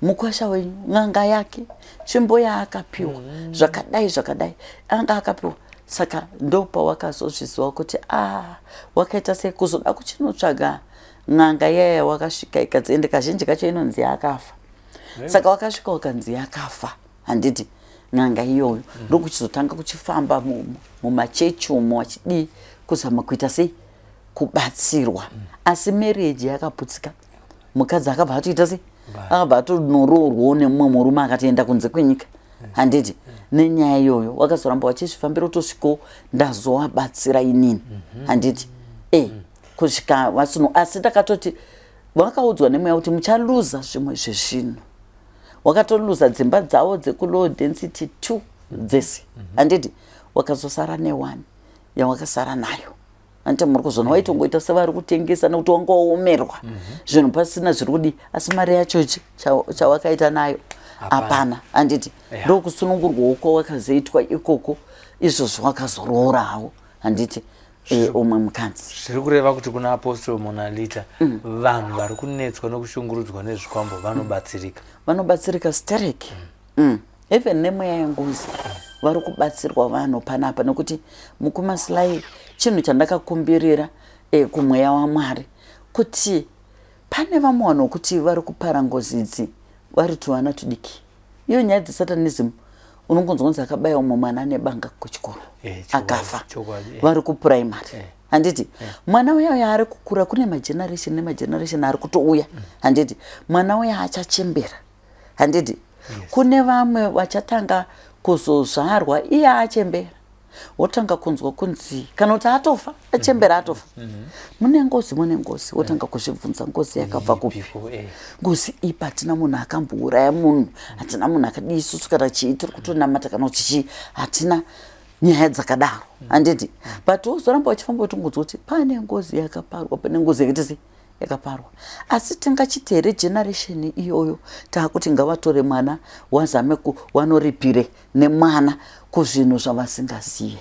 mukwasha wenyu, n'anga yake, tsvimbo yaakapiwa, zvakadai zvakadai, anga akapiwa. Saka ndopawakazozviziva kuti, a ah, wakaita sei kuzoda kuchinotsvaga n'anga iyaya. Wakasvika ikadzi, ende kazhinji kacho inonzi yakafa. Saka wakasvika ukanzi yakafa, handiti, n'anga iyoyo? Ndokuchizotanga kuchifamba mumachechi umo, achidii, kuzama kuita sei, kubatsirwa. Asi marriage yakaputsika, mukadzi akabva atoita sei, akabva atonoroorwawo nemumwe murume, akatoenda kunze kwenyika, handiti? Nenyaya iyoyo wakazoramba wachizvifambira utosvikawo ndazowabatsira inini, handiti? Kusvika vasino. Asi ndakatoti vakaudzwa nemweya kuti muchaluza zvimwe zvezvinhu. Wakatoluza dzimba dzavo dzekulow density two. Dzese, handiti? Wakazosara neone yawakasara nayo, handiti? Muri kuzvona, waitongoita sevari kutengesa nekuti wanga waomerwa zvinhu, pasina zviri kudii, asi mari yacho chawakaita nayo hapana, handiti? Ndokusunungurwawo kwawakazoitwa ikoko. Izvozvo wakazoroorawo, handiti, umwe mukadzi. Zviri kureva kuti kuna Apostle Monalita, vanhu vari kunetswa nokushungurudzwa nezvikwambo vanobatsirika? Vanobatsirika stereki. Even nemweya yengozi vari kubatsirwa vanhu panapa, nekuti mukoma Sly, chinhu chandakakumbirira kumweya waMwari kuti pane vamwe vanhu vokuti vari kupara ngozi idzi vari tuvana tudiki. Iyo nyaya dzesatanism, unongonzwa kunzi akabaya umwe mwana nebanga kuchikoro, akafa, vari kupuraimary, handiti? Mwana uya uya ari kukura, kune mageneration nemageneration ari kutouya, handiti? Mwana uya achachembera, handiti? Yes. Kune vamwe vachatanga kuzozvarwa iye achembera, wotanga kunzwa kunzi, kana kuti atofa, achembera, atofa, mune ngozi, mune ngozi. Wotanga kuzvibvunza, ngozi yakabva kupi? Ipiko? Ngozi ipi? Hatina munhu akambouraya munhu, hatina munhu akadii. Isusu kana chii, tiri kutonamata, kana kuti chii, hatina nyaya dzakadaro, handiti? But wozoramba uchifamba uchitongonzwa kuti pane ngozi yakaparwa, pane ngozi yakaita sei, yakaparwa. Asi tingachiti here generation iyoyo taakuti ngavatore mwana wazame wanoripire nemwana kuzvinhu zvavasingazive?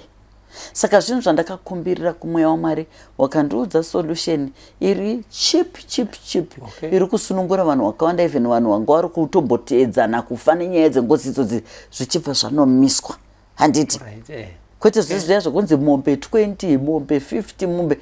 Saka zvinhu zvandakakumbirira kumweya waMwari, wakandiudza solution iri cheap, cheap, cheap, iri kusunungura vanhu vakawanda, even vanhu vanga vari kutomboteedzana kufa nenyaya dzengozi idzodzi, zvichibva zvanomiswa, handiti? Right. Kwete zvezviya zvokunzi mombe 20, mombe 50, mombe,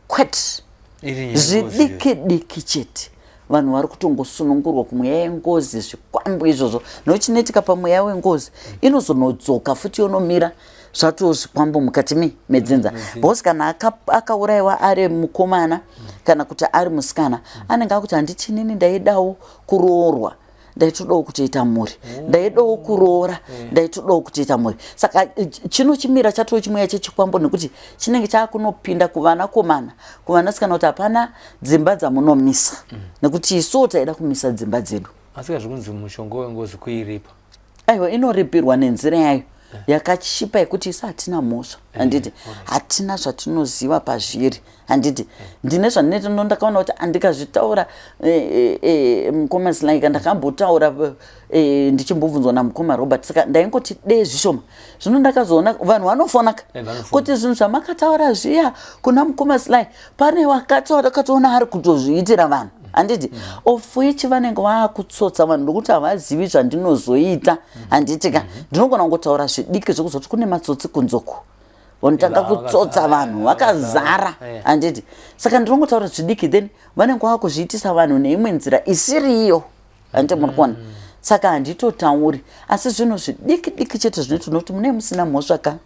kwete. Iri nyaya yengozi iyo. Zvidiki diki chete, vanhu vari kutongosunungurwa kumweya yengozi, zvikwambo izvozvo. Nochinoitika pamweya wengozi, inozonodzoka futi, yonomira zvatoo zvikwambo mukati medzinza, because kana akaurayiwa ari mukomana kana kuti ari musikana, anenge akuti, handiti inini ndaidawo kuroorwa, ndaitodawo kutoita mhuri, ndaidawo kuroora, ndaitodawo kutoita mhuri. Saka chinochimira chatoo chimweya chechikwambo, nekuti chinenge chaakunopinda kuvanakomana, kuvanasikana, kuti hapana dzimba dzamunomisa, nekuti isuwo taida kumisa dzimba dzedu. Asi kazvikunzi mushonga wengozi kuiripa? Aiwa, inoripirwa nenzira yayo yakachipa yekuti isu hatina mhosva, handiti? Hatina zvatinoziva pazviri, handiti? Ndine zvandinoita, no, ndakaona kuti andikazvitaura, mukoma Sly, ndakambotaura ndichimbobvunzwa namukoma Robert, saka ndaingoti dee zvishoma. Zvino ndakazoona vanhu vanofonaka Vanofona. kuti zvinhu zvamakataura zviya kuna mukoma Sly, pane wakataura, akatoona ari kutozviitira vanhu, handiti? Of which vanenge vaakutsotsa vanhu, nokuti havazivi zvandinozoita, handiti ka? Ndinogona kungotaura zvidiki zvekuzoti kune matsotsi kunzoko vanotanga kutsotsa vanhu vakazara, handiti? Saka ndinongotaura zvidiki, then vanenge vaakuzviitisa vanhu neimwe nzira isiriyo, handiti? Muri kuona? Saka handitotauri, asi zvinhu zvidiki diki chete zvinoita, nokuti mune musina mhosva ka,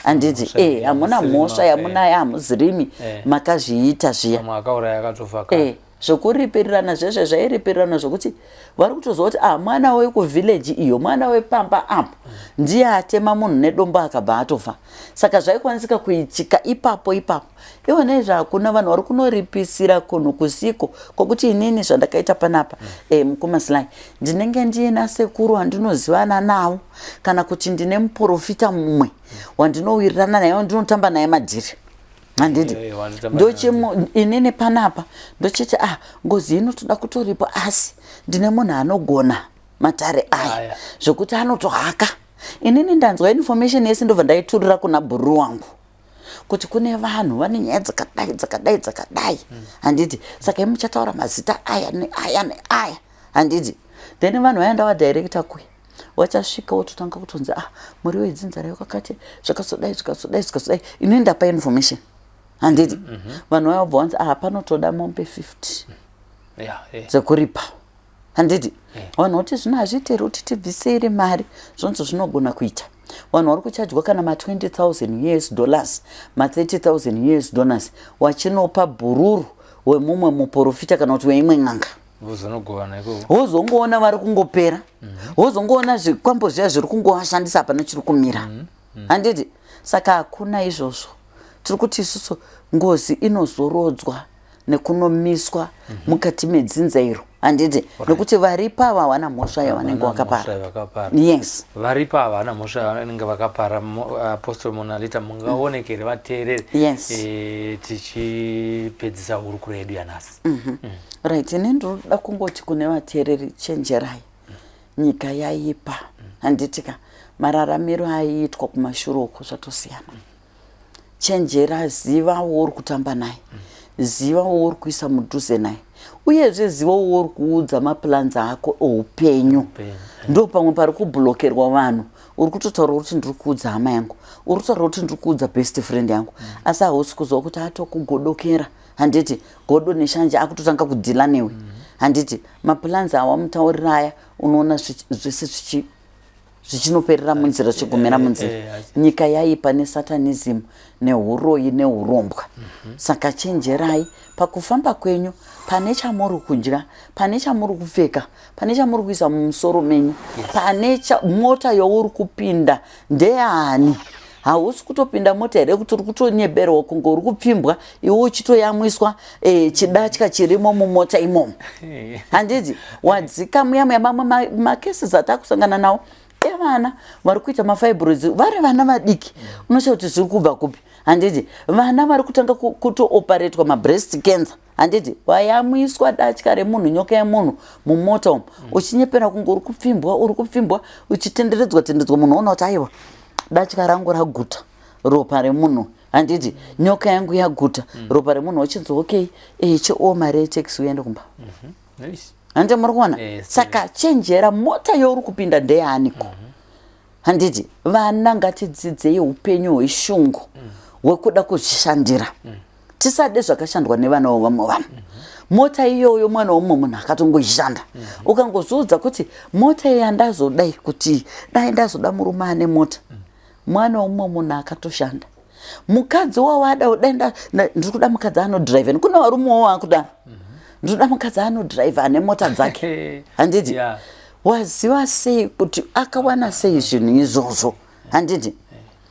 handiti? Mhosva, Hamuna musiri mhosva yamunayo, hamuzirimi makazviita zviya. Vamwe akauraya akatofa kare. Zvokuripirirana zvezve zvairipirirana, zvokuti vari kutoziva kuti ah, mwana wekuvhileji iyo, mwana wepamba apo ndiye atema munhu nedombo akabva atofa. Saka zvaikwanisika kuitika ipapo ipapo. Ivo neizvo hakuna vanhu vari kunoripisira kunhu kusiko kwokuti inini zvandakaita panapa, mukoma Sly, ndinenge ndiina sekuru wandinozivana navo, kana kuti ndine muprofita mumwe wandinowirirana naye, wandinotamba naye madhiri, handiti? Wandotamba naye. Ndochimu inini panapa ndochiti, ah, ngozi inotoda kutoripo, asi ndine munhu anogona matare aya Aya. zvokuti anotohaka. Inini ndanzwa information yese, ndobva ndaiturira kuna bhururu wangu kuti kune vanhu vane nyaya dzakadai, dzakadai, dzakadai, handiti? Saka imi muchataura mazita aya neaya neaya, handiti? Then vanhu vaya ndavadirecta kuya, vachasvika wototanga kutonzi, ah, muri wedzinza rayo kakati, zvakazodai, zvikazodai, zvikazodai. Inini ndapa information, handiti? Vanhu vaya vabva vanzi, ah, panotoda mombe 50 dzekuripa, handiti? Vanhu voti zvino hazviiti here kuti tibvisei mari? Zvonzi zvinogona kuita. Vanhu vari kuchajwa kana ma20 000 US dollars, ma30 000 US dollars, wachinopa bhururu wemumwe muprofita kana kuti weimwe n'anga. Vozonogovana ikoko. Wozongoona vari kungopera, wozongoona zvikwambo zviya zviri kungovashandisa, hapana chiri kumira, handiti? Saka hakuna izvozvo. Tiri kuti isusu ngozi inozorodzwa. Nekunomiswa mukati medzinza iro, handiti? Nekuti varipo ava havana mhosva yavanenge vakapara. Vakapara. Yes. Varipo havana mhosva yavanenge vakapara. Apostle Monalita, mungaonekere vateereri Yes. Tichipedzisa hurukuro yedu yanhasi. Right, ini ndinoda kungoti kune vateereri, chenjerai, nyika yaipa, handitika? Mararamiro aiitwa kumashure uko zvatosiyana. Chenjera, ziva wouri kutamba naye, ziva wouri kuisa mudhuze naye, uyezve ziva wouri kuudza maplans ako oupenyu. Upenyu. Ndo pamwe pari kublokerwa vanhu. Uri kutotaura kuti ndiri kuudza hama yangu, uri kutaura kuti ndiri kuudza best friend yangu, asi hausi kuziva kuti atokugodokera, handiti? Godo neshanje akutotanga kudhila newe, handiti? Maplans awamutaurira aya, unoona zvese zvichinoperera munzira, zvichigumira munzira. Nyika yaipa nesatanism neuroyi neurombwa. Saka chenjerai pakufamba kwenyu, pane chamuri kudya, pane chamuri kupfeka, pane chamuri kuisa mumusoro menyu, pane mota yauri kupinda ndeyani. Hausi kutopinda mota here kuti uri kutonyeberwa kunge uri kupfimbwa, iwe uchitoyamwiswa chidatya chirimo mumota imomo, handiti? Wadzika muya muya, mamwe macases atakusangana nawo evana vari kuita mafibroids vari vana vadiki, unoshaa kuti zviri kubva kupi, handiti? Vana vari kutanga kutooparetwa mabreast cancer, handiti? Wayamwiswa datya remunhu, nyoka yemunhu mumota umu, uchinyepera kunge uri kupfimbwa, uri kupfimbwa, uchitenderedzwa tenderedzwa. Munhu oona kuti aiwa, datya rangu raguta ropa remunhu, handiti? Nyoka yangu yaguta ropa remunhu. Uchinzi okay, chiowo mari yetaxi uende kumba. Nice. Handiti muri kuona? Yes. Saka chenjera, mota yauri kupinda ndeyaaniko, handiti? Vana ngatidzidzei upenyu hweshungu hwekuda kuzvishandira, tisade zvakashandwa nevana vevamwe vanhu. Mota iyoyo mwana womumwe munhu akatongoishanda. Ukangozviudza kuti mota iyi handazodai, kuti dai ndazoda murume ane mota, mwana womumwe munhu akatoshanda. Mukadzi wawada, dai ndiri kuda mukadzi anodhiraivha, kune varumewo vakudaro, ndinoda mukadzi anodhiraivha ane mota dzake, handiti? Waziva sei kuti akawana sei zvinhu izvozvo, handiti?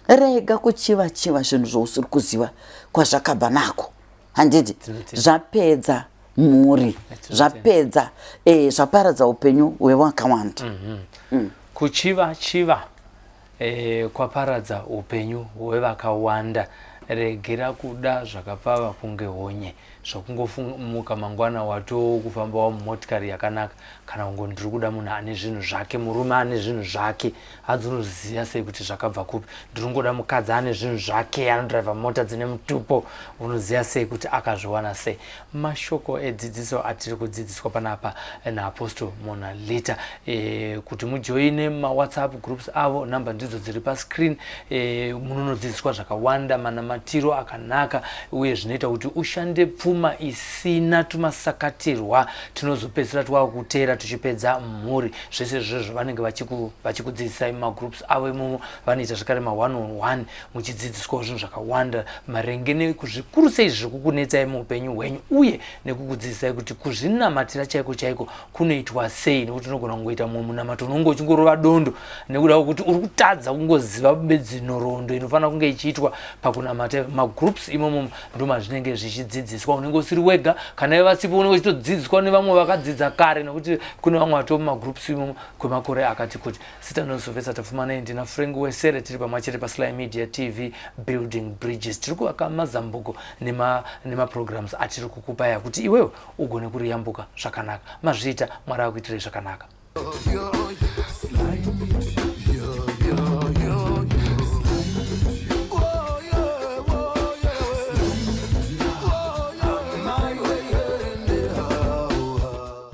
Rega kuchiva chiva zvinhu zvausiri kuziva kwazvakabva nako, handiti? Zvapedza mhuri, zvapedza, zvaparadza upenyu hwevakawanda. Kuchiva chiva kwaparadza upenyu hwevakawanda. Regera kuda zvakapfava kunge honye, zvokungomuka mangwana watokufamba wamumotikari yakanaka, kana kungo ndiri kuda munhu ane zvinhu zvake, murume ane zvinhu zvake. Hanzi unoziva sei kuti zvakabva kupi? Ndiri kungoda mukadzi ane zvinhu zvake, anodhiraivha mota dzine mutupo. Unoziva sei kuti akazviwana sei? Mashoko edzidziso atiri kudzidziswa panapa naApostle Monalita. Kuti mujoine mawhatsapp groups avo, namba ndidzo dziri pascreen. Munonodzidziswa zvakawanda, manamatiro akanaka uye zvinoita kuti ushande pfuma isina tumasakatirwa tinozopedzisira twakutera tuchipedza mhuri. Zvese izvozvo vanenge vachikudzidzisai mumagroups avo imomo. Vanoita zvekare ma1 on 1, muchidzidziswawo zvinhu zvakawanda maringe nekuzvikuru sei zviri kukunetsai muupenyu hwenyu, uye nekukudzidzisai kuti kuzvinamatira chaiko chaiko kunoitwa sei, nekuti unogona kungoita mumwe munamato unonge uchingorova dondo nekuda kwekuti uri kutadza kungoziva bedzi nhoroondo inofanira kunge ichiitwa pakunamata. Magroups imomo ndomazvinenge zvichidzidziswa. Unenge usiri wega. Kana ive vasipo, unenge uchitodzidziswa nevamwe vakadzidza kare, nekuti kune vamwe vatoo mumagroups imomo kwemakore akati kuti. Sitanosofesa Tapfumanei, ndina Frank Wesere, tiri pamwe chete paSly Media TV, Building Bridges. Tiri kuvaka mazambuko nemaprograms nema atiri kukupa kuti iwewe ugone kuriyambuka zvakanaka. Mazviita, Mwari akuitirei zvakanaka. You.